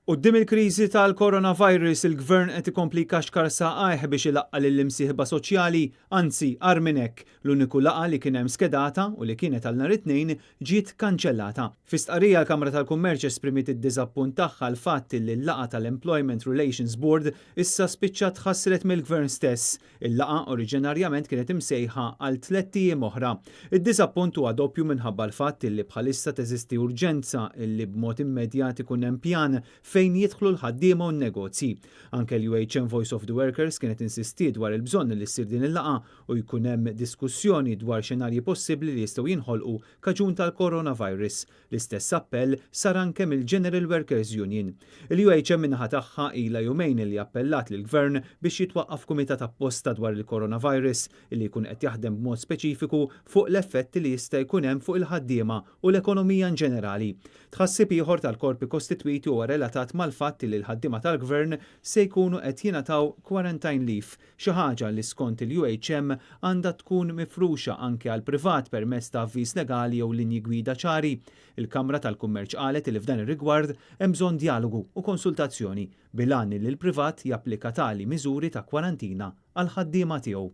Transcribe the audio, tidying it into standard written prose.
Quddiem il-kriżi tal-coronavirus, il-Gvern qed ikompli jkaxkar saqajh biex ilaqqa' lill-imsieħba soċjali, anzi, agħar minn hekk, l-uniku laqgħa li kien hemm skedata u li kienet għal nhar it-Tnejn ġiet kanċellata. Fi stqarrija l-Kamra tal-Kummerċ esprimiet id-diżappunt tagħha għall-fatt li l-laqgħa tal-Employment Relations Board issa spiċċat tħassret mill-Gvern stess. Il-laqgħa oriġinarjament kienet imsejħa għal tlett ijiem oħra. Id-diżappunt huwa doppju minħabba l-fatt illi bħalissa teżisti urġenza illi b'mod immedjat ikun hemm pjan fejn jidħlu l-ħaddiema u n-negozji. Anke l-UHM Voice of the Workers kienet insistiet dwar il-bżonn li ssir din il-laqgħa u jkun hemm diskussjoni dwar xenarji possibbli li jistgħu jinħolqu kaġun tal-coronavirus. L-istess appell sar anke mill-General Workers Union. Il-UHM min-naħa tagħha ilha jumejn li appellat lill-Gvern biex jitwaqqaf kumitat apposta dwar il-coronavirus li jkun qed jaħdem b'mod speċifiku fuq l-effetti li jista' jkun hemm fuq il-ħaddiema u l-ekonomija in ġenerali. Tħassib ieħor tal-korpi kostitwiti huwa relatat mal-fatt li l-ħaddiema tal-Gvern se jkunu qed jingħataw quarantine leave, xi ħaġa li skont il-UHM għandha tkun mifruxa anke għall-privat permezz ta' avviż legali jew linji gwida ċari. Il-Kamra tal-Kummerċ qalet li f'dan ir-rigward hemm bżonn djalogu u konsultazzjoni bil-għan li l-privat japplika tali miżuri ta' kwarantina għall-ħaddiema tiegħu.